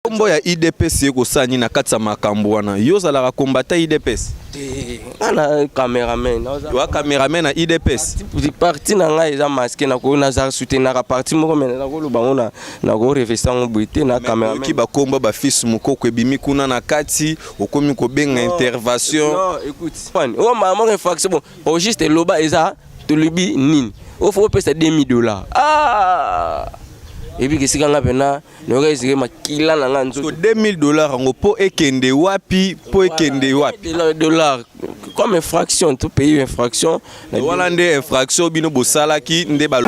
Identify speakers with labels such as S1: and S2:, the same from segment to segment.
S1: Kombo ya udps ekosala nini na kati ya makambo wana? Yo ozalaka combattant udps?
S2: Te, nga na cameraman.
S1: Oza cameraman na udps?
S2: Parti na ngai eza masque, nako nazala soutenaka parti moko mais nakoloba ngo na nako revesta ngo boye te na cameraman.
S1: Oyoki bakombo ba fils Mukoko ebimi kuna na kati, okomi kobenga intervention.
S2: Non, écoute, fan, oh maman infraction bon, au juste loba eza tolobi nini? Au faut opesa 2000 $. Ah! Et puis kesika nga pena nayoka ezike makila na nga nzoto.
S1: 2000 $ yango mpo ekende wapi? Mpo ekende wapi?
S2: Dollar comme infraction, tout pays infraction.
S1: Wana nde infraction bino bosalaki nde ba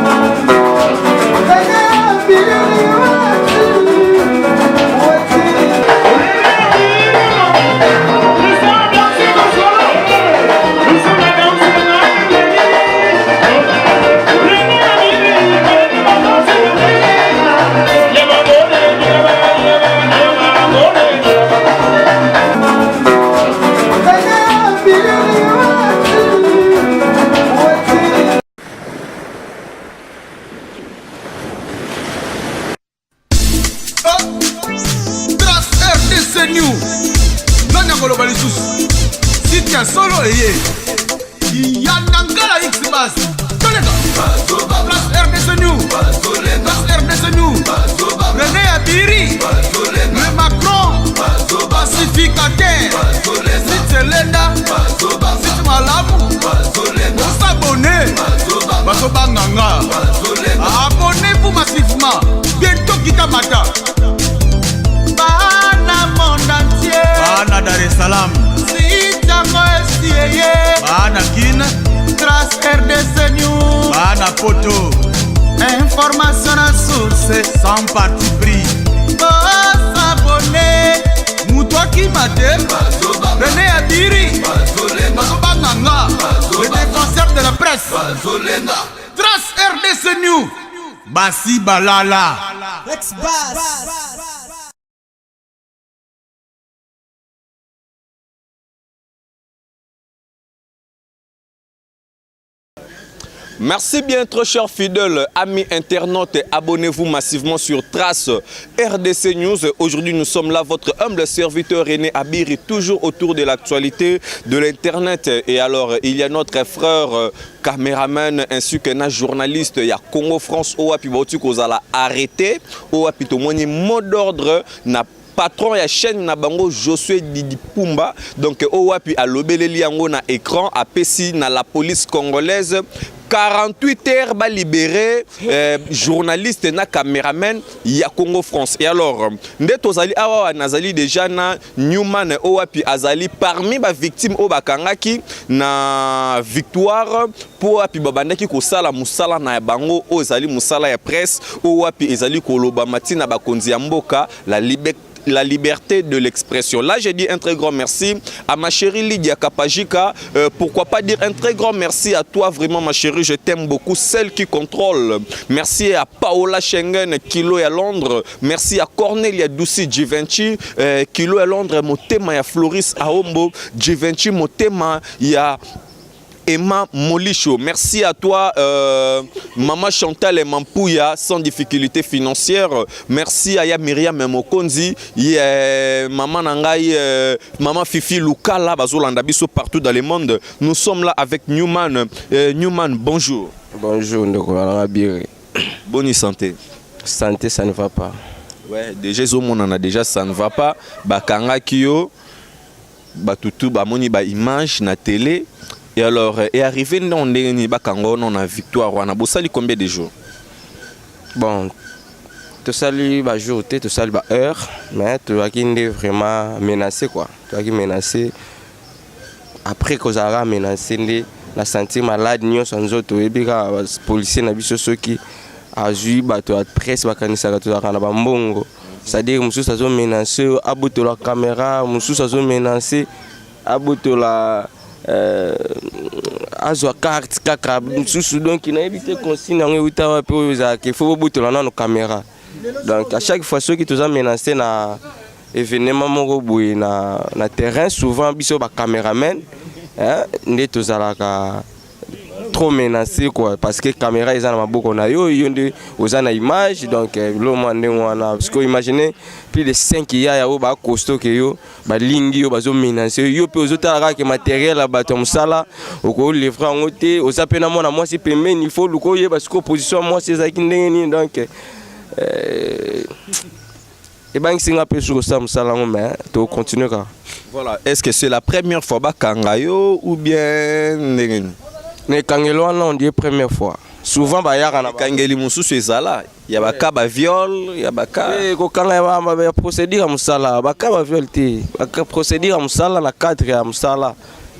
S3: Trace RDC New nani akoloba lisusu site ya solo eye ya Nangala X Bas toleka Place RDC New, Place RDC New, René Abiri le Macron pacificateur, site elenda, site malamu, bosabone, bazobanganga, abonnez-vous massivement, bientôt kita mata. Bana monde entier,
S4: bana Dar es Salaam,
S3: site yango esi eye,
S4: bana Kin,
S3: Trace RDC News,
S4: bana Poto,
S3: information na source,
S4: sans parti pris,
S3: bosabone, moto akima te, René Abiri bazobanganga, le défenseur de la presse, Trace RDC News,
S4: basi balala.
S5: Ex-Bass.
S1: Merci bien, très chers fidèles, amis internautes. Abonnez-vous massivement sur Trace RDC News. Aujourd'hui, nous sommes là, votre humble serviteur René Abiri, toujours autour de l'actualité de l'Internet. Et alors, il y a notre frère caméraman ainsi qu'un journaliste, il y a Congo France, oyo wapi kozala arrêté, oyo wapi tomoni mot d'ordre na patron ya chaîne na bango Josué Didi Pumba. Donc oyo wapi alobeleli yango na écran, apesi na la police congolaise 48 heures ba libérer journaliste na caméraman ya Congo France. Et alors nde tozali awa, nazali déjà na Newman, oyo wapi azali parmi ba victime oyo bakangaki na Victoire, mpo wapi babandaki kosala mosala na bango oyo ezali mosala ya presse, oyo wapi ezali kolobama ntina bakonzi ya mboka, la liberté de l'expression. Là, j'ai dit un très grand merci à ma chérie Lydia Kapajika. Pourquoi pas dire un très grand merci à toi, vraiment, ma chérie, je t'aime beaucoup, celle qui contrôle. Merci à Paola Schengen, Kilo à Londres. Merci à Cornelia Doucy Givenchy, Kilo à Londres, Motema ya Floris Aombo, Givenchy, Motema ya Emma Molicho. Merci à toi, Maman Chantal Mampouya, sans difficulté financière. Merci à ya Myriam Mokonzi, yeah, Maman Nangai, Maman Fifi Lukala, Bazolanda biso partout dans le monde. Nous sommes là avec Newman. Newman, bonjour.
S2: Bonjour, ndeko Abiri.
S1: Bonne santé.
S2: Santé, ça ne va pas.
S1: Ouais, déjà, on a déjà, ça ne va pas. Bakangaki yo, batutu, bamoni, ba image na télé. Et alors, est arrivé non ndenge nini bakango non na Victoire wana? Bosali combien de jours?
S2: Bon, tosali ba jour te, tosali ba heure, mais tozalaki nde vraiment menacé quoi. Tozalaki menacé. Après kozalaka menacé nde na sentir malade nyonso ya nzoto. Oyebi kaka policier na biso, soki azwi bato ya presse, bakanisaka tozalaka na bambongo, c'est-à-dire mosusu azomenace abotola caméra, mosusu azomenace abotola, azwa carte kaka mosusu. Donc nayebi te consigne yango euta wapi oyo ezalaka il faut bobotola nano caméra. Donc à chaque fois soki toza menacé na événement moko boye na terrain, souvent biso bacaméraman nde tozalaka. Trop menacé quoi, parce que caméra eza na maboko na yo, yo nde oza na image. Donc lo mwa ndenge wana, parce que imagine plus de 5 yaya oyo bacostaud ke yo, balingi yo, bazomenace yo, yo mpe ozotala kaka ke matériel ya bato ya mosala, okolivre yango te. Oza mpe na mwana mwasi pembeni, il faut luka oyeba sikoyo position ya mwasi ezalaki ndenge nini. Donc ebangisi nga mpe soki kosala mosala yango, mais tocontinue kaka.
S1: Voilà, est-ce que c'est la première fois bakanga yo ou bien ndenge nini?
S2: Na ekangelo wana, on dirait première fois. Souvent bayaka na
S1: Ekangeli mosusu ezala ya baka baviol, ya baka
S2: Kokanga ya procédure ya mosala, baka baviol te, baka procédure ya mosala, na cadre ya mosala,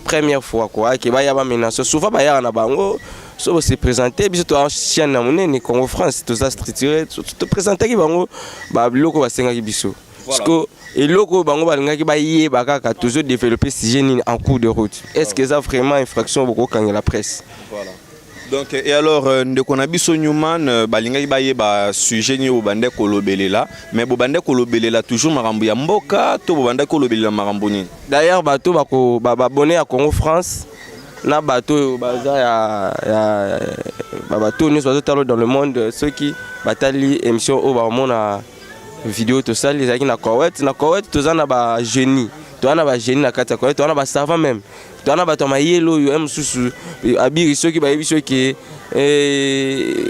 S2: première fois quoi ake baya bamenace. Souvent bayaka na bango so bose présente biso, toa chaîne ya monene Congo France, toza structuré, toprésentaki bango babiloko basengaki biso. Parce que eloko oyo bango balingaki bayeba kaka, tozodéveloppe sujet nini en cours de route, est ce que eza vraiment infraction bokokangela presse?
S1: Voilà. Donc et alors ndeko na biso Newman, balingaki bayeba sujet nini bobande kolobelela, mais bobande kolobelela toujours makambo ya mboka to bobande kolobelela makambo nini?
S2: D'ailleurs bato babone ya Congo France na bato oyo baza ya bato nyonso bazotala dans le monde, soki batali émission oyo, bakomona video tosali ezalaki na Koweït. Na Koweït toza na bagénie, toza na bagénie na kati ya Koweït, toza na basavant même, toza na bato ya mayele oyo ya mosusu abiri. Soki bayebi soki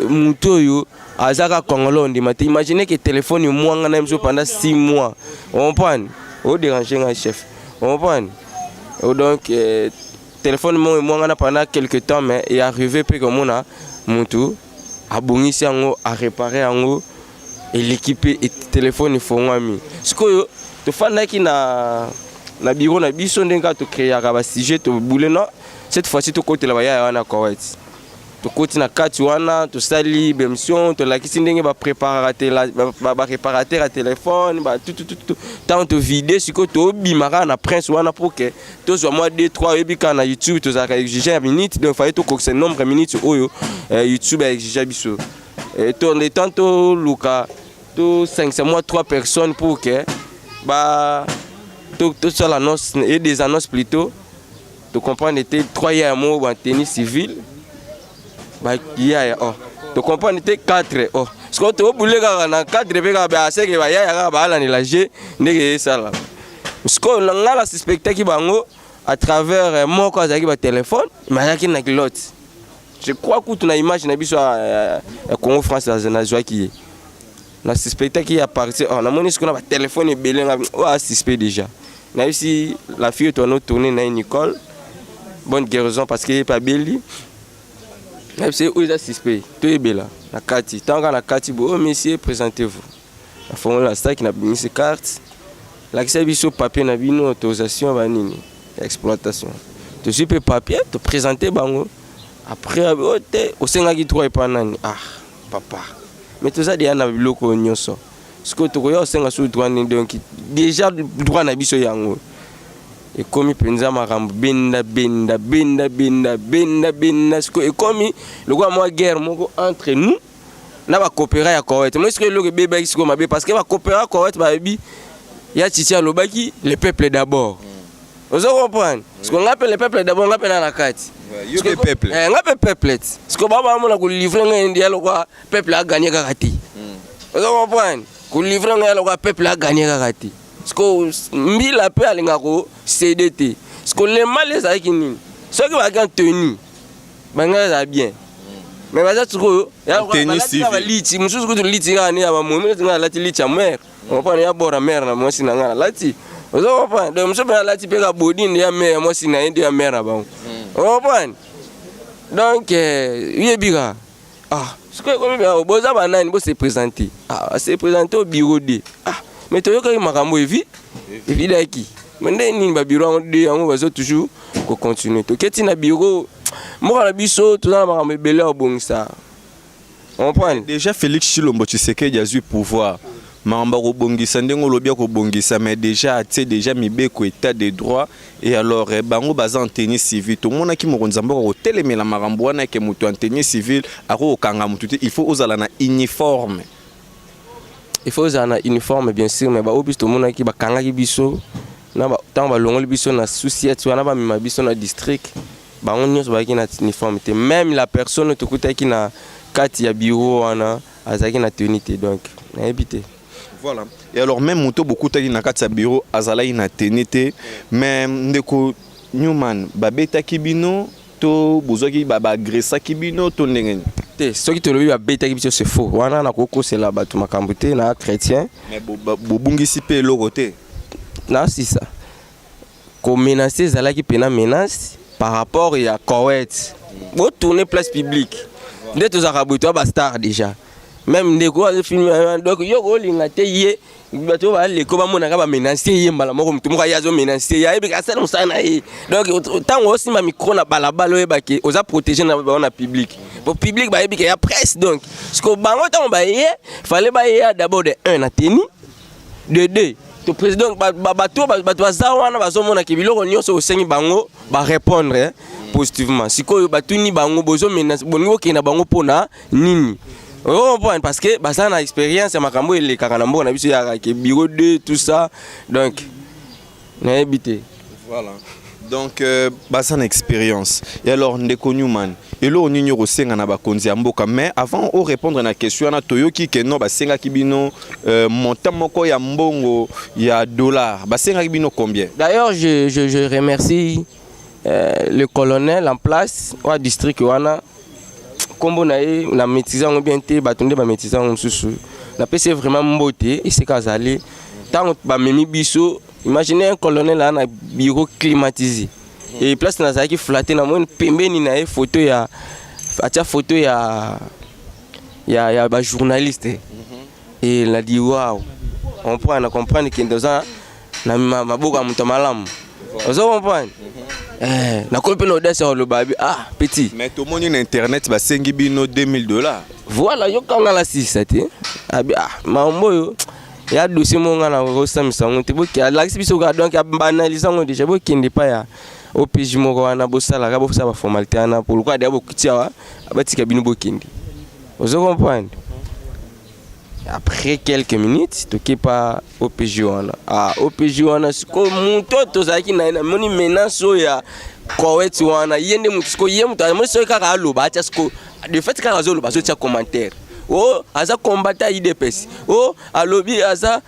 S2: motu oyo aza kaka congolais, ondima te. Imagine ke telefone mwanga na ye mosusu pendant 6 mois, ocomprendre, odérange ngai chef, ocomprendre. Donc téléphone moko emwangana pendant quelque temps, mais earrive mpe komona motu abongisi yango, arépare yango, eleki mpe telefone efongwami. Sikoyo tofandaki na bureau na biso, ndenge kaka tocréaka basujet, tobule no cette fois-ci tokotela bayaya wana Koweït. Tokoti na kati wana, tosali bémission, tolakisi ndenge baréparateur ya telefone batutututu. Ntango tovide sikoyo, tobima kaka na prince wana pour ke tozwa mwa 2 3. Oyebi kaka na YouTube tozalaka exige ya minute, donc fallait tokokisa nombre ya minute oyo YouTube aexige biso. Le temps toluka tosangisa mwa 3 personnes pour ke ba tosala annonce et des annonces plutôt, tocomprendre ete 3 ya moko batenue civile bayaya. Oh, tocomprendre te 4. Oh, sikoyo tobule kaka na 4 mpe kaka baseke bayaya kaka baalandela je ndenge esala. Sikoyo ngai na suspectaki bango à travers moko azalaki batelefone, mais azalaki na culotte, je crois. Kutu na image na biso ya Congo France nazwaki ye, na suspectaki ye à partir. Oh, namoni sikoyo na batelefone ebele, nga oyo asuspect déjà. Nayebisi la fille toano tourne na ye, Nicole, bonne guérison, parce que ye mpe abeli. Nayebisi ye oyo eza suspect, toyebela na kati. Ntango kaka na kati boye: "Oh monsieur, présentez-vous." Afongoli na saki, nabimisi carte, lakisa biso papier na bino, autorisation banini ya exploitation. Tozwi mpe papier, toprésente bango. Après oyo te, osengaki droit epa nani? Ah papa, mais toza deya na biloko oyo nyonso, sikoyo tokoya kosenga so droit nini? Donc déjà droit na biso yango ekomi mpenza makambo benda benda benda benda benda benda. Sikoyo ekomi lokola mwa guerre moko entre nous na bacoopéra ya Koweït. Moi sikoyo eloko ebebaki sikoyo mabe, parce que bacoopéra Koweït bayebi ya Titi alobaki "le peuple d'abord", ozo comprendre? Sikoyo nga mpe "le peuple d'abord", nga mpe na kati.
S1: Yo mpe peuple.
S2: Nga mpe peuple ti. Sikoyo bao bamona kolivre ngai ndi ya lokwa peuple aganye kaka te, ozo comprendre? Kolivre ngai ya lokwa peuple aganye kaka te. Sikoyo mbila mpe alingaka kocéder te. Sikoyo le mal ezalaki nini? Soki bazalaki en tenue, bangai ezala bien, mais baza sikoyo
S1: Tenue civile.
S2: Baliti mosusu kutu liti kaka nde ya bamomi, neti ngai alati liti ya mare, comprendre, ya bord ya mare na mwasi na ngai alati, ozo comprendre? Donc mosusu mpe alati mpe ka bodi nde ya mare ya mwasi na ye, nde ya mare na bango, comprendre? Donc yebi kaka. Ah, sikoyo ekomi bien, boza banani? Bose présente. Ah, se présente au bureau de. Ah, mais toyokaki makambo evi evidaki, mais nde nini babureau yango de yango bazo toujours kocontinue. Toketi na bureau mboka na biso, toza na makambo ebele ya kobongisa, comprendre?
S1: Déjà Félix Tshilombo Tshisekedi azwi pouvoir, makambo akobongisa ndenge olobi akobongisa, mais déjà atie déjà mibeko, état de droit. Et alors bango baza en tenue civile. Tomonaki mokonzi ya mboka kotelemela makambo wana eke moto en tenue civile akokokanga motu te, il faut ozala na uniforme.
S2: Il faut ozala na uniforme, bien sûr, mais baoyo biso tomonaki bakangaki biso na ntango balongoli biso na sous-ciat wana, bamema biso na district. Bango nyonso bazalaki na uniforme te. Même la personne oyo tokutaki na kati ya bureau wana azalaki na tenue te, donc nayebi te.
S1: Voilà. Et alors même moto bokutaki na kati ya bureau azalaki na tenue te, mais ndeko Newman, babetaki bino to bozwaki, baagressaki bino to ndenge nini?
S2: Te, soki tolobi babetaki biso, c'est faux. Wana nakokosela bato makambo te na chrétien.
S1: Mais bobungisi mpe eloko te?
S2: Nasisa komenacer, ezalaki mpena menace par rapport ya Koweït. Botourne place publique nde tozalaka boye, toya bastar déjà. Même ndeko azofilme, donc yo kolinga te ye bato oyo baleko bamonaka bamenace ye mbala moko. Motu moko aye azomenace ye, ayebika asala mosala na ye. Donc ntango osimba micro na balabala, oyebake oza protégé na bango na public, po public bayebi ke ya presse. Donc siko bango ntango baye, fallait bayeya d'abord de un na tenue, de deux to président. Bato baza wana bazomonaka biloko nyonso osengi bango barépondre positivement. Sikoyo batuni bango, bozomenace, bolingi okende na bango mpona nini? Ocomprendre, parce que baza na expérience ya makambo elekaka na mboka na biso, yaka ke bureau 2, tout ça. Donc nayebi te.
S1: Voilà, donc baza na expérience. Et alors ndeko Newman, eloko nini okosenga na bakonzi ya mboka? Mais avant orépondre na question wana, toyoki ke no basengaki bino montant moko ya mbongo ya dollar. Basengaki bino combien?
S2: D'ailleurs, je remercie le colonel en place wa district wana. Nkombo na ye na maîtrise yango bien te, bato nde bamaîtrise yango mosusu. Napesi ye vraiment mbote esika azali. Ntango bamemi biso, imaginez un colonel aa na bureau climatisé et place nazalaki flatté, namoni pembeni na ye photo ya atia photo ya bajournaliste et nadi wow, comprendre na comprendre kende oza na maboko ya moto malamu, ozo comprendre. Nakomi mpe na audace ya koloba abi: "Ah petit."
S1: Mais tomoni na internet basengi bino 2000 $.
S2: Voilà, yokanga la sisa te, abi: "Ah, makambo oyo ya dossier moko nga na kosamisa yango te." Boke alakisi biso kaka, donc baanalyse yango déjà. Bokende pa ya OPJ moko wana, bosalaka, bosala baformalité wana. Pourquoi deya bokuti awa, batika bino bokende, ozo comprendre. Après quelques minutes, toke pa OPJ wana. Ah, OPJ wana sikoyo, moto oyo tozalaki na ye, namoni menace oyo ya Koweït wana, ye nde motu. Sikoyo ye moto amoni soki kaka aloba, atia sikoyo de fait kaka azoloba, azotia commentaire: o aza combattant UDPS, o alobi aza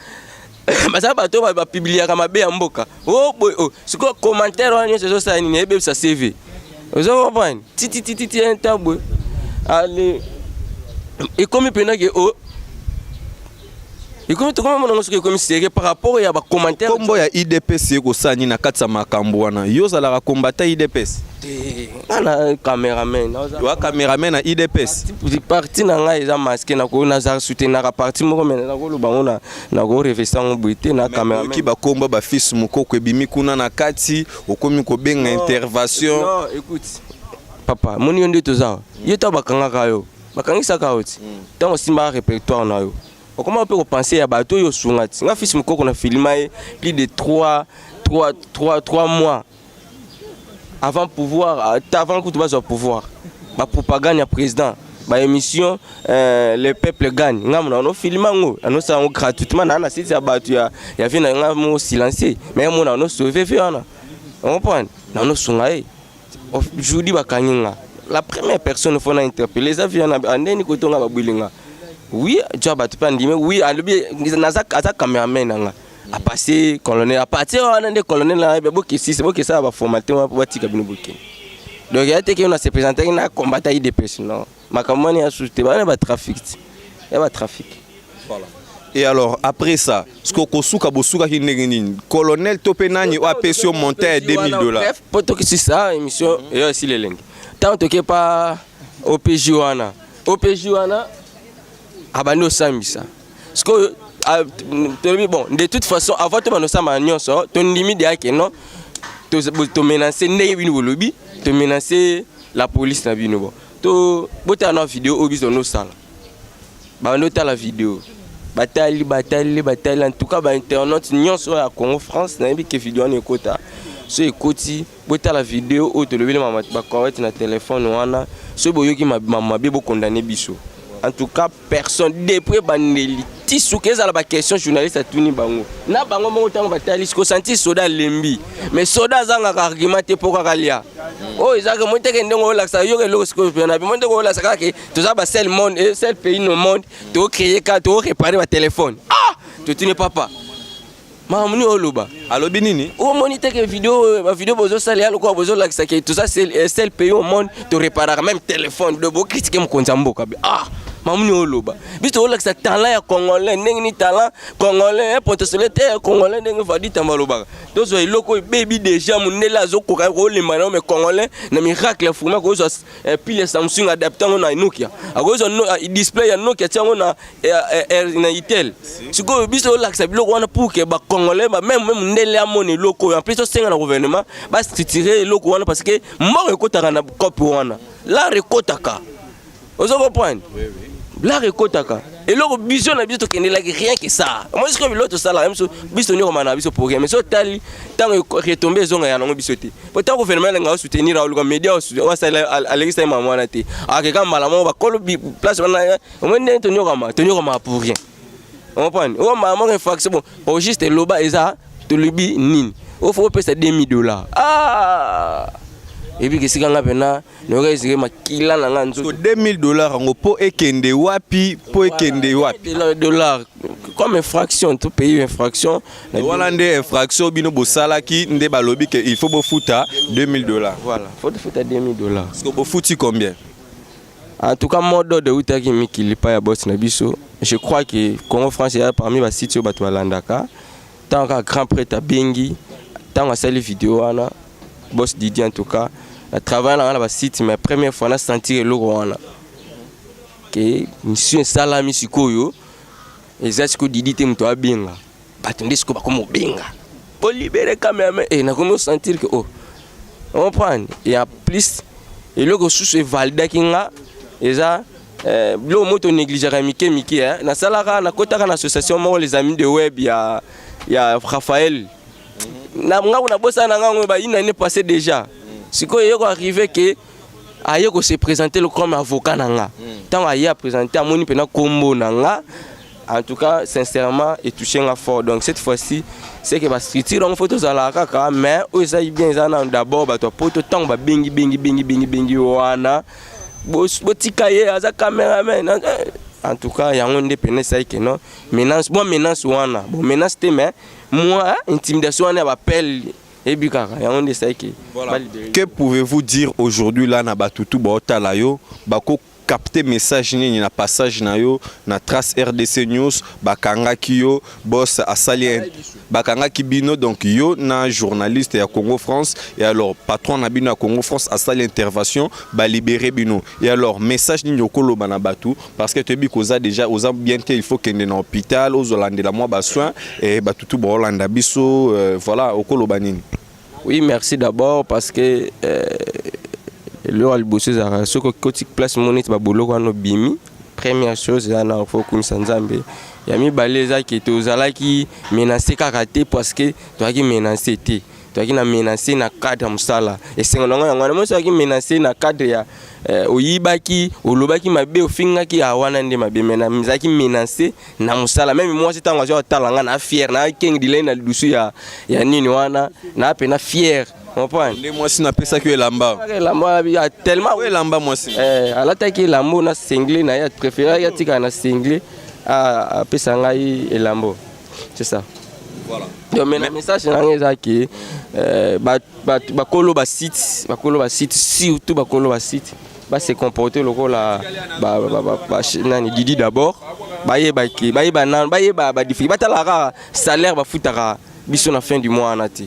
S2: baza bato oyo bapubliaka mabe ya mboka o boye. O sikoyo commentaire wana nyonso ezosala nini? Ebebisa CV, ozo comprendre. Titititi un boye ale ekomi mpena ke o ekomi, tokomi mona ngo soki ekomi sérieux par rapport ya bacommentaire.
S1: Nkombo ya UDPS ekosala nini na kati ya makambo wana? Yo ozalaka combattant UDPS?
S2: Nga na cameraman.
S1: Wa cameraman na UDPS?
S2: Parti na ngai eza masqué, nazala soutenaka parti moko, mais nakoloba ngo, nakorevesa yango boye te na
S1: cameraman. Bakombo bafils Mokoko ebimi kuna na kati, okomi kobenga intervention.
S2: Non, écoute papa, moni yo nde toza yo, ntango bakangaka yo, bakangisaka yo ti ntango osimbaka répertoire na yo, okoma mpe kopense ya bato oyo osunga. Ti nga fils Mokoko na filma ye plus de 3 3 3 3 mois avant pouvoir, avant kutu bazwa pouvoir, bapropagande ya président, baémission "Le peuple gagne", nga mona anofilma yango, anosala yango gratuitement naa na site ya bato ya vie na nga moko silencieux. Mais mona anosauve vie wana, ocomprendre, nanosunga ye. Joudi bakangi nga, la première personne fo na interpellé eza vie wana. Andeni kotonga babwili nga, oui, tia bato mpe andimi, oui, alobi aza cameraman na nga. Apasse colonel, à partir wana nde colonel na bokesisa, bokesala baformalité wana mpo batika bino bokende. Donc ya te ke na se présentaki na combattant UDPS, non. Makambo wana ya susu te, bana batrafic ti ya batrafic.
S1: Voilà. Et alors après ça, ce que kosuka, bosukaki ndenge nini? Colonel to mpe nani oyo apesi yo montant ya 2000 $?
S2: Bref, mpo tokisisa émission eyo esili elenge, ntango toke pa OPJ wana, OPJ wana abandi osambisa. Sikoyo tolobi: "Bon, de toute façon, avant tobanda osambana nyonso, tondimi deya ke non, tomenace ndenge bino bolobi, tomenace la police na bino. Bon, to botala na video oyo biso nosala." Babandi otala video, batali, batali, batali. En tout cas, bainternaute nyonso oyo ya Congo France, nayebi ke video wana ekota. So ekoti, botala video oyo tolobeli bacorrect na telefone wana. Soki boyoki mabe, bokondane biso. En tout cas, personne depuis bandeli ti suki ezala baquestion journaliste atuni bango na bango moko. Ntango batali, kosanti soda alembi, mais soda azangaka argument te mpo kaka lia. Oyo ezalaka moi teke ndenge olakisa yoka eloko sikoyo mpe na moi ndenge olakisa kaka ke toza ba seul monde, eh, seul pays no monde tocreye kaka torépare batelefone. Ah, totuni papa, makambo nini oloba?
S1: Alobi nini?
S2: Omoni teke video, bavideo bozosala ya lokola bozolakisa ke toza seul pays au monde toréparaka même téléphone, de bocritiquer mokonzi ya mboka. Ah, makambo nini oloba? Biso tozolakisa talent ya Congolais, ndenge ni talent congolais potentiel te congolais, ndenge Vadi Tamba alobaka, tozwa eloko oyo ebebi déjà, mondele azokoka kolemba nango, mais Congolais na miracle ya fourmi akozwa pile ya Samsung, adapte yango na Nokia, akozwa display ya Nokia, tia yango na Itel. Sikoyo biso tolakisa biloko wana pour que Bacongolais, même mondele amona eloko oyo. En plus, tosenga na gouvernement bastructure eloko wana, parce que mbongo ekotaka na cope wana, lar ekotaka, ozo comprendre, lar ekotaka. Eloko biso na biso tokendelaki, rien que ça. Moi sikoyo biloko tosalaka biso, biso tonyokoma na biso pour rien, mais so otali ntango retombe ezonga ya nango biso te, po ntango gouvernement elenga osoutenir, aoluka média alekisa ye mama wana te, akeka mbala moko bakolo place wana. Omoi ndenge tonyokama, tonyokama pour rien, comprendre? Oyo mbala moko infraction, bon, au juste eloba eza tolobi nini, ofo opesa 2000 $. Ah, ebiki esika nga mpena nayoka esike makila na nga nzoto.
S1: 2000 $ yango mpo ekende wapi? Mpo ekende wapi?
S2: Dollar comme infraction, to pays infraction.
S1: Wana nde infraction bino bosalaki, nde balobi ke il faut bofuta 2000 $.
S2: Voilà, faut tofuta 2000 $.
S1: Parce que bofuti combien?
S2: En tout cas, mot d'ordre eutaki mikili pa ya boss na biso. Je crois que Congo France eya parmi basite oyo bato balandaka. Ntango kaka grand prêtre abengi, ntango asali video wana, boss Didi, en tout cas na travaille na nga na basite, mais première fois na sentir eloko wana ke mission esalami. Sikoyo eza sikoyo Didi te moto abenga bato, nde sikoyo bakoma obenga bolibere cameraman e nakomi osentir ke oh, comprendre. Et en plus, eloko susu evalidaki nga eza biloko moko tonégligeaka mike mike. Nasalaka, nakotaka na association moko, Les Amis de Web ya Raphaël. Na ngango nabosana na ngango ba une année passée déjà. Sikoyo eyeko arrivé ke aye kose présenter comme avocat na nga. Ntango aye aprésente, amoni mpena kombo na nga, en tout cas sincèrement etouche nga fort. Donc cette fois-ci, c'est que bastructure yango fo tozalaka kaka, mais oyo ezali bien eza nano d'abord bato ya poto. Ntango babengi bengi bengi bengi bengi wana, botika ye aza cameraman. En tout cas, yango nde pene esali ke non, menace, mwa menace wana, bon, menace te, mais mwa intimidation wana ya bapele eyebi kaka, yango nde esali ke
S1: Voilà. Que pouvez-vous dire aujourd'hui là na batutu baotala yo, bako capter message nini na passage na yo na Trace RDC News? Bakangaki yo, boss asali, bakangaki bino, donc yo na journaliste ya Congo France, et alors patron na bino ya Congo France asali intervention, balibéré bino. Et alors message nini okoloba na batu? Parce que toyebi koza déjà oza bien te, il faut kende na hôpital, ozolandela mwa basoin et batutu baolanda biso, voilà, okoloba nini?
S2: Oui, merci d'abord, parce que eloko ya liboso ezalaka soki okoti place moko neti baboloko wana, obimi, première chose eza na fo okumisa Nzambe. Ya mibale eza ke tozalaki menace kaka te, parce que tozalaki menace te, tozalaki na menace na cadre ya mosala. Esengo nango yango wana. Mosi azalaki menace na cadre ya oyibaki, olobaki mabe, ofingaki, awana nde mabe, mais nazalaki menace na mosala. Même mwasi ntango azwa kotala nga na fier na kengi dilai na lidusu ya nini wana, na mpe na fier, comprendre?
S1: Nde mwasi napesaki yo elamba?
S2: Elamba ya tellement.
S1: Oyo elamba mwasi?
S2: Alataki elamba na singlet na ye, préféré atikala na singlet, apesa ngai elambo, c'est ça.
S1: Voilà.
S2: Donc mais na message na ngai eza ke bakolo basite, bakolo basite, surtout bakolo basite, base comporter lokola nani, Didi d'abord, bayebaki, bayeba nanu, bayeba badifficulté, batalaka kaka salaire bafutaka biso na fin du mois wana te,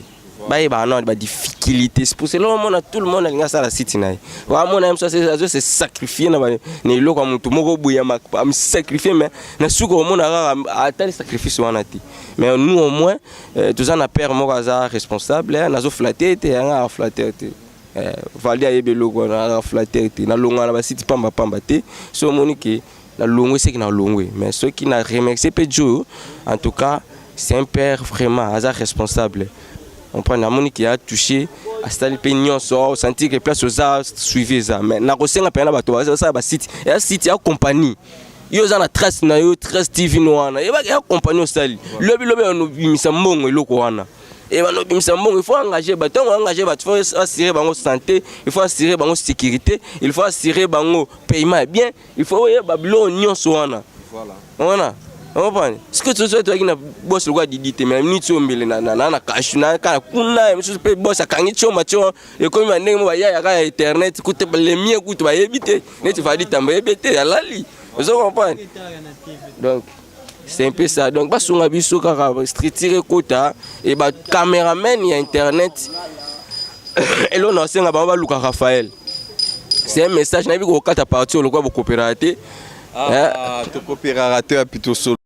S2: bayeba nanu badifficulté. C'est pour cela omona tout le monde alingi asala site na ye, wamona ye mosu azo se sacrifier na eloko ya motu moko boye, amisacrifie, mais na suka omona kaka atali sacrifice wana te. Mais nous au moins, toza na père moko aza responsable. Nazoflatter te, yanga aflatter te. Valdi ayebi eloko wana, aflatter te. Nalongwa na basite pambapamba te. So omoni ke nalongwe, eseki nalongwe, mais soki na remercier mpe Joe, en tout cas c'est un père vraiment aza responsable, comprendre? Namoni ke atouché, asali mpe nyonso, osentir ke place oza suivi eza. Mais nakosenga mpenza na bato basala basite, eya site ya compagnie. Yo oza na Trace na yo, Trace TV no wana, yebaka ya compagnie osali, lobi lobi obimisa mbongo eloko wana. Ebanda obimisa mbongo, il faut engager bato. Ntango engager bato, il faut assurer bango santé, il faut assurer bango sécurité, il faut assurer bango paiement bien, il faut oyeba biloko nyonso wana. Wana comprendre ce que tozo toyaki na boss lokola Didi te, mais miniti oyo mbele na kashu na kaka kuna. Mosusu mpe boss akangi tioma tio, ekomi bandenge mo bayayaka ya internet kutu lemie kutu bayebi te, neti Fadi Tamba yebi te, alali. Ozo comprendre? Donc c'est un peu ça. Donc basunga biso kaka structure ekota e bacameraman ya internet. Eloko na osenga bango, baluka Raphaël. C'est un message. Nayebi kokata parti oyo lokola bokopéraka te.
S1: Ah, tokopéraka te, plutôt solo.